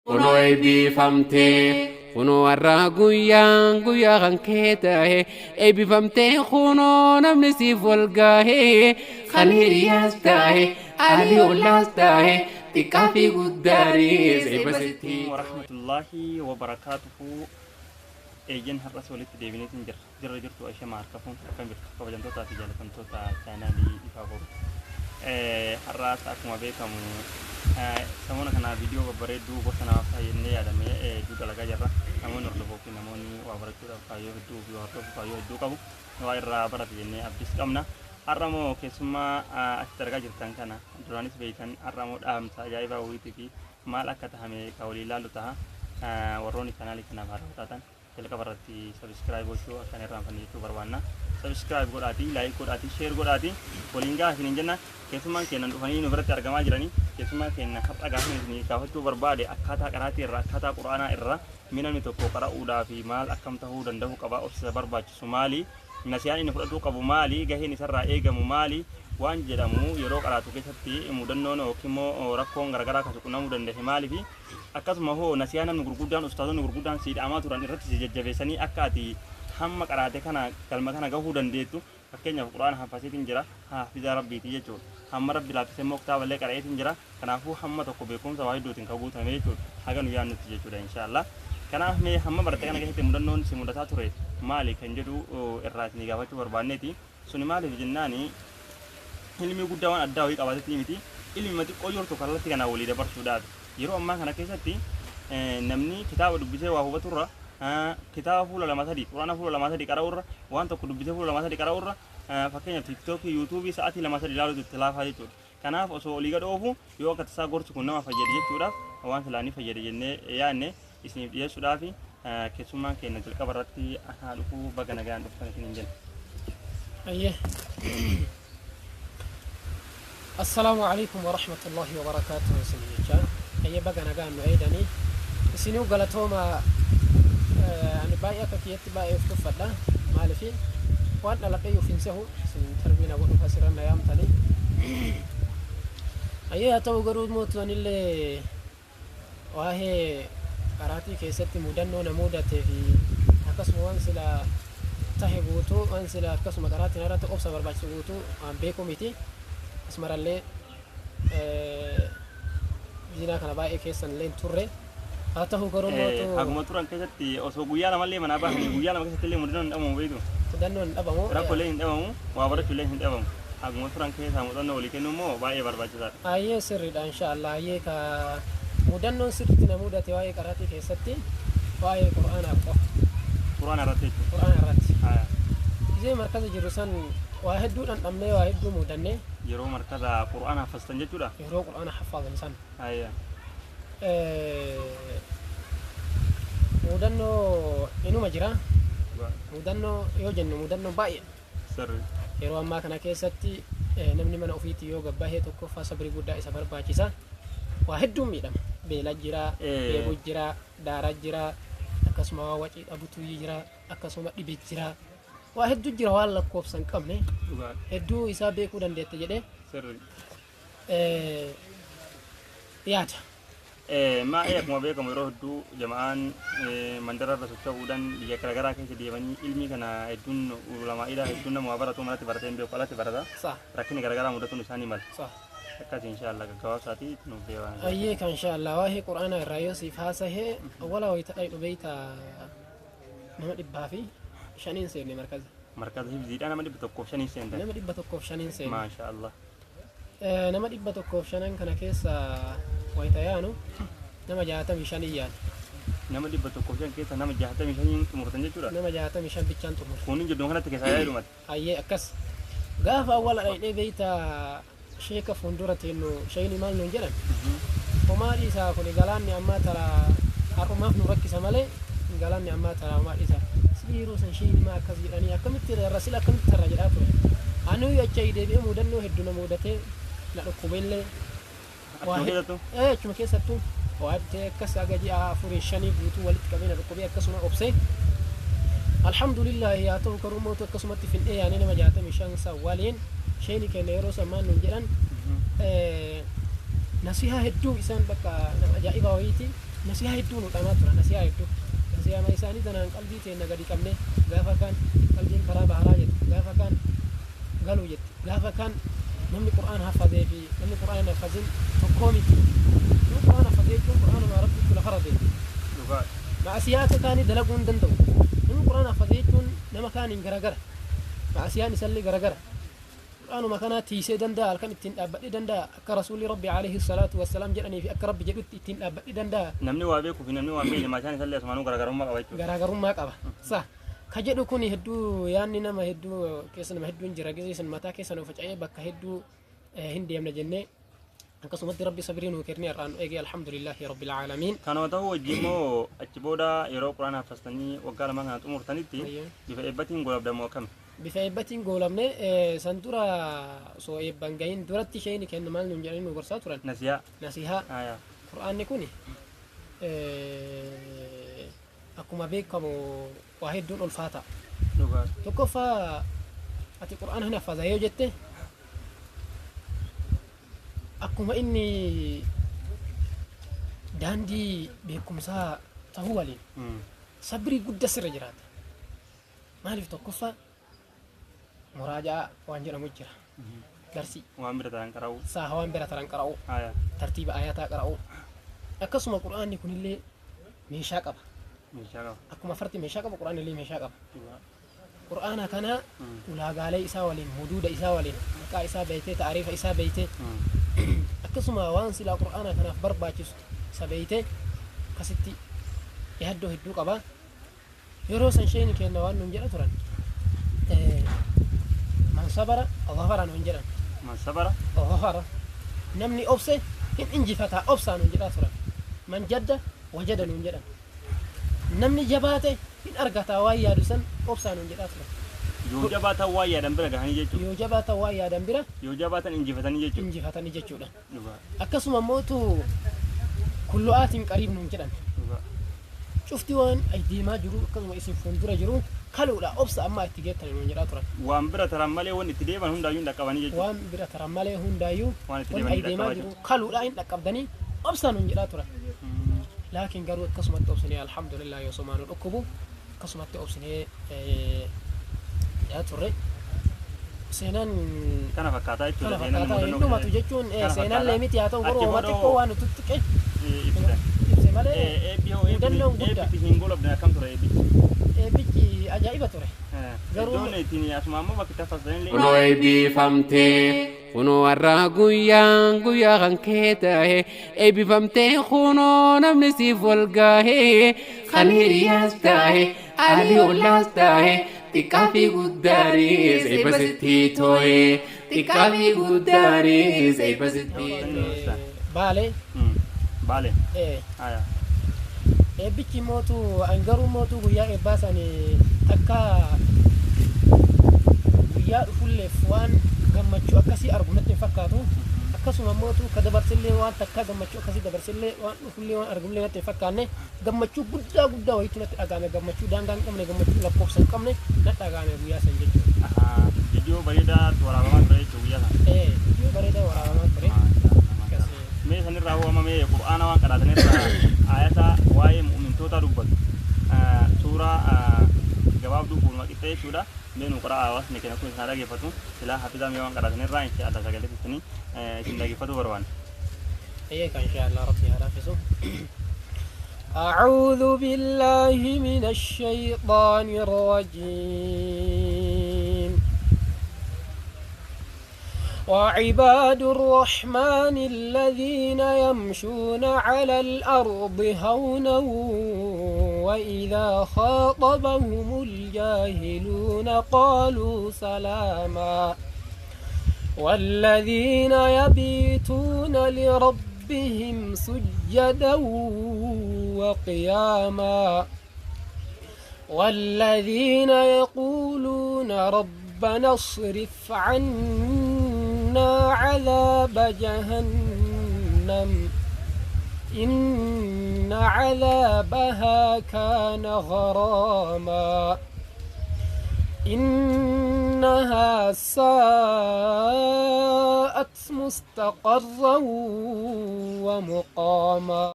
Kunoo eebbifamtee kunoo har'a guyyaan guyyaa kan kee ta'e eebbifamtee kunoo namni siif wal gahe kan hiriyaas ta'e alii ollaas ta'e xiqqaa fi guddaanis eebba sitti. Warahmatullaahi wabarakaatuhu. Eeyyen har'as walitti deebineetiin jirra. Jirra jirtu ashama harka fuun akkam jirtu kabajamtootaa fi jaalatamtoota chaanaalii Ifaa Boru. Har'aas akkuma beekamu samoona kana viidiyoo babbareedduu gorsa namaaf ta'a jennee yaadame hedduu dalagaa jirra. Namoonni hordofuu fi namoonni waa barachuudhaaf kaayyoo hedduu fi waa hordofuu kaayyoo hedduu qabu. Waa irraa baratu jennee abdiis qabna. Har'a immoo keessummaa asitti argaa jirtan kana duraanis beektan har'a immoo dhaamsa ajaa'ibaa wayiitii fi maal akka tahame ka waliin laallu taha. Warroonni chaanaalii kanaaf haarawaa taatan jalqaba irratti subscribe gochuu akka hin irraanfanne jechuu barbaanna. Subscribe godhaatii, like godhaatii, share godhaatii waliin gahaa isiniin jenna. Keessummaan keenya dhufanii nu biratti argamaa jiranii. Keessummaa keenya har'a gaafa isin gaafachuu barbaade akkaataa qaraatii irraa, akkaataa quraanaa irraa mee namni tokko qara'uudhaa fi maal akkam tahuu danda'uu qaba, obsa isa barbaachisu maali, nasiyaan inni fudhatuu qabu maali, gaheen isarraa eegamu maali waan jedhamu yeroo qaraatu keessatti mudannoon yookiin immoo rakkoon garaagaraa kan si qunnamuu danda'e maalifi Akkasuma hoo nasihaa namni gurguddaan ustaazonni gurguddaan sii dhaamaa turan irratti si jajjabeessanii akka ati hamma qaraate kana galma kana gahuu dandeettu fakkeenyaaf qur'aana haffaseetiin jira haafizaa rabbiiti jechuudha hamma rabbi laaffise immoo kitaaballee qara'eetiin jira kanaafuu hamma tokko beekumsa waa hedduutiin ka guutame jechuudha haga nu yaannutti jechuudha inshaallah kanaaf mee hamma baratte kana keessatti mudannoon si mudataa ture maali kan jedhu irraa isinii gaafachuu barbaanneeti Suni maaliif jennaani ilmii guddaa waan addaa wayii qabaatetii miti ilmima xiqqoo jirtu kallattii kanaan walii dabarsuudhaafi. Yeroo ammaa kana keessatti namni kitaaba dubbisee waa hubaturra kitaaba fuula lama sadi quraana fuula lama sadi qara'urra waan tokko dubbisee fuula lama sadi qara'urra fakkeenyaaf tiiktookii yuutuubii sa'aatii lama sadi ilaaluutu itti laafaa jechuudha. Kanaaf osoo olii gad oofu yoo akka tasaa gorsi kun nama fayyade jechuudhaaf waan silaa ni fayyada jennee yaadne isiniif dhiyeessuudhaafi keessummaan keenya jalqaba irratti anaa dhufuu baga nagaan dhuftan isiniin jenna. Ayyee. Assalaamu alaikum warahmatullahi wabarakaatuh isin jecha. Ayyee baga nagaan nu eedanii. Isinuu galatooma ani baay'ee akka kiyyatti baay'ee of tuffadha. Maalifi waan dhaladhee of hin sehu isin interview na godhuuf asirra na yaamtanii. Ayyee haa ta'u garuu mootu anillee Waahee qaraatii keessatti mudannoo na mudatee fi akkasuma waan sila tahe guutuu waan sila akkasuma qaraatiin irratti obsa barbaachisu guutuu waan beekuu miti. Asumarallee diinaa kana baay'ee keessan illee hin turre. Haa ta'u garuu mootu Haguma turan keessatti osoo guyyaa lamallee manaa bahanii guyyaa lama keessatti illee mudannoon hin dhabamu beektu. Mudannoon hin dhabamu. Rakkoo illee hin dhabamu, waa barachuu illee hin dhabamu. Haguma turan keessaa muuxannoo walii kennuu immoo baay'ee barbaachisaadha. Hayyee sirridha insha Allah hayyee ka mudannoon sirritti na mudate waa'ee qaraatii keessatti waa'ee qur'aanaaf qofa. Qur'aana irratti jechuudha. Qur'aana irratti. Haya. Gizee markaza jirru san waa hedduu dhandhamnee waa hedduu mudannee. Yeroo markaza qur'aana haffaztan jechuudha. Yeroo qur'aana haffazan san. Haya. Mudannoo inuma jira. Mudannoo yoo jennu mudannoo baay'ee. Sirri. Yeroo ammaa kana keessatti namni mana ofiitii yoo gad bahe tokkoffaa sabrii guddaa isa barbaachisa. Waa hedduun miidhama. Beela jira, dheebuu jira, daara jira, akkasuma waa wacii dhabutu jira, akkasuma dhibe jira. Waa hedduu jira waan lakkoofsa hin qabne. Dhugaadha. Hedduu isaa beekuu dandeette jedhee Sirri. yaada. Maa'ee akkuma beekamu yeroo hedduu jama'aan mandara irra socho'uudhaan biyya garaagaraa keessa deemanii ilmii kana hedduun ulamaa'iidha hedduun nama waa baratu manatti baratee hin beeku alatti barata rakkinni garaagaraa mudatuun isaanii mala. Akkas inshaallah gaggabaabsaati itti nuuf deemaa. Ayyee kan inshaallah waa'ee qur'aanaa irraa yoo siif haasahee awwala wayita dhaynu beeyta nama 105n seenne markaza. Markaza hifziidhaa nama 105n seentan. Nama 105n seenne. Maasha Allah. Nama 105n kana keessa wayita yaanu nama 65n yaane. Nama 105 keessa nama 65n xumurtan jechuudha? Nama 65 bichaan xumure. Kunin jidduma kanatti keessaa yaa'ee dhumate. Hayyee akkas. Gaafa awwala dhayxee beeyta sheeka fuuldura teennu sheeyni maal nuun jedhan? Homaa dhiisaa kuni galaanni ammaa tara har'umaaf nu rakkisa malee galaanni ammaa tara homaa dhiisaa. Sila yeroo san sheeyni maa akkas jedhanii akkamitti tarra sila akkamitti tarra jedhaa ture. Anuu achi deebi'ee mudannoo heddu na mudatee na dhukkubellee. Achuma keessattuu? Ee achuma keessattuu waa hedduu akkas haga ji'a afurii shanii guutuu walitti qabee na dhukkubee akkasuma obsee. Alhamdulillaahi haa ta'u garuu mootu akkasumatti fin'ee yaanee nama 65 san waliin sheeyni keenya yeroo san maal nuun jedhan nasihaa hedduu isaan bakka nama ajaa'ibaa wayiiti. Nasihaa hedduu nu dhamaa tura, nasihaa hedduu. Nasihaa isaanii tanaan qalbii teenna gadi qabne, gaafa kaan qalbiin karaa baharaa jetti, gaafa kaan galuu jetti, gaafa kaan namni Qur'aan hafazee fi namni Qur'aan hin hafazin tokkoo miti. Namni Qur'aan hafazee jechuun Qur'aanuma Rabbiitu lafarra deema. Dhugaa. Ma'asiyaa akka kaanii dalaguu hin danda'u. Namni Qur'aan hafazee jechuun nama kaaniin garagara. Ma'asiyaan isallee garagara. Qur'aanuma kanaa tiisee danda'a, halkan ittiin dhaabbadhee danda'a, akka Rasuulli Rabbi alayhi salaatu wassalaam jedhanii fi akka Rabbi jedhutti ittiin dhaabbadhee danda'a. Namni waa beekuu fi namni waa hin beekne maashaan isallee asumaanuu garaagarummaa qaba jechuudha. Garaagarummaa qaba. Sa ka jedhu kun hedduu yaanni nama hedduu keessa nama hedduun jira, gisee san mataa keessa nu faca'ee bakka hedduu hin deemna jennee akkasumatti Rabbi sabrii nuu kennee har'aan nu eegee, alhamdulillahi rabbil aalamiin. Kanuma ta'uu wajjin immoo achi booda yeroo Qur'aana haffastanii waggaa 2 kana xumurtanitti bifa eebbatiin goolabdamu akkami? Bifa eebbatiin goolabne. San dura osoo eebban gahin duratti sheeyni kenna maal nuun jedhanii nu gorsaa turan? Nasihaa. Nasihaa. Qur'aanni kun akkuma beekamu waa hedduun ulfaata. Dhugaa. Tokkoffaa, ati Qur'aana hin haffaza yoo jette, akkuma inni daandii beekumsaa ta'uu waliin sabrii guddaa sirra jiraata. Maaliif? Tokkoffaa, muraajaa waan jedhamu jira. Darsii. Waan bira ta'an qara'uu. Saa waan bira taran qara'uu. Tartiiba ayataa qara'uu. Akkasuma Qur'aanni kunillee meeshaa qaba. Meeshaa qaba. Akkuma farti meeshaa qaba, Qur'aanni illee meeshaa qaba. Dhugaa. Qur'aana kana ulaagaalee isaa waliin, huduuda isaa waliin, maqaa isaa beeytee, ta'ariifa isaa beeytee, akkasuma waan silaa Qur'aana kanaaf barbaachisu isa beeytee akkasitti yaaddoo hedduu qaba. Yeroo san sheeyni kenna waan nuun jedha turan, man sabara dhafara nuun jedhan. Man sabara. Dhafara, namni obse hin injifataa, obsaa nuun jedhaa turan. Man jadda wajada nuun jedhan. Namni jabaate hin argataa waan yaadu san, obsaa nuun jedhaa turan. Yoo jabaatan waan yaadan bira gahanii jechuudha. Yoo jabaatan waan yaadan bira Yoo jabaatan injifatanii jechuudha. Injifatanii jechuudha. Dhugaa. Akkasuma mootu kullu'aatiin qariib nuun jedhan. Dhugaa. Cufti waan deemaa jiru, akkasuma isin fuuldura jiru kaluudha, obsa ammaa itti geettani nuun jedhaa turan. Waan bira taran malee wanni itti deeman hundaayyuu hin dhaqqabanii jechuudha. Waan bira taran malee hundaayyuu Waan itti waan deeman hin deemaa dhaqqabaa jiru kaluudha, hin dhaqqabdanii, obsa nuun jedhaa turan. Laakiin garuu akkasumatti obsinee, alhamdulillah, yoo somaa nu dhukkubu akkasumatti obsinee yaa turre. Seenaan Kana fakkaataa jechuudha. Kana Seenaan fakkaataa mudannoo hin dhumatu jechuun Kana seenaan fakkaata. miti, haa ta'u garuu Achi hooma booda xiqqoo waan nuti xiqqe ibsitan. Ibse malee Eebbi hoo mudannoon guddaa. eebbi hin goolabdan akkam ture eebbichi? Eebbichi ajaa'iba ture. Garuu- Iddoon ittiin asuma ammoo bakki itti haffastanii Kunoo eebbifamtee, kunoo har'a guyyaan guyyaa kan kee ta'e, eebbifamtee, kunoo namni siif wal gahe, kan hiriyaas ta'e, alii ollaas ta'e, xiqqaa fi guddaanis eebba sitti too'e, xiqqaa fi guddaanis eebba sitti too'e. Baalee. Baale. Eebbichi mootu an garuu mootu guyyaa eebbaa sani takka guyyaa dhufulleef waan gammachuu akkasii argu natti hin fakkaatu. Akkasuma mootu ka dabarsillee waan takka gammachuu akkasii dabarsillee waan dhufullee waan argullee natti hin fakkaanne. Gammachuu guddaa guddaa wayiitu natti dhagahame, gammachuu daangaa hin qabne, gammachuu lakkoofsa hin qabne natti dhagahame guyyaa san jechuudha. Viidiyoo bareedaa waraabamaa ture jechuudha guyyaa sana. Viidiyoo bareedaa waraabamaa ture. Akkasii. Mee sanirraa hoo amma mee Qur'aana waan qaraatanirraa ayata waa'ee mu'mintootaa dubbatu suuraa gabaabduu fuuluma qixxee jechuudha. Mee nu qoraa, hawaasni keenya kun isin dhageeffatu. Silaa hafizaa mee waan qaraatanirraa insha Allah sagalee keessanii isin dhageeffatu barbaanna. إياك إن شاء الله، ربي هلافزه. أعوذ بالله من الشيطان الرجيم. وعباد الرحمن الذين يمشون على الأرض هونا وإذا خاطبهم الجاهلون قالوا سلاما والذين يبيتون لربهم سجدا وقياما والذين يقولون ربنا اصرف عنا عذاب جهنم إن عذابها كان غراما إنها ساءت مستقرا ومقاما.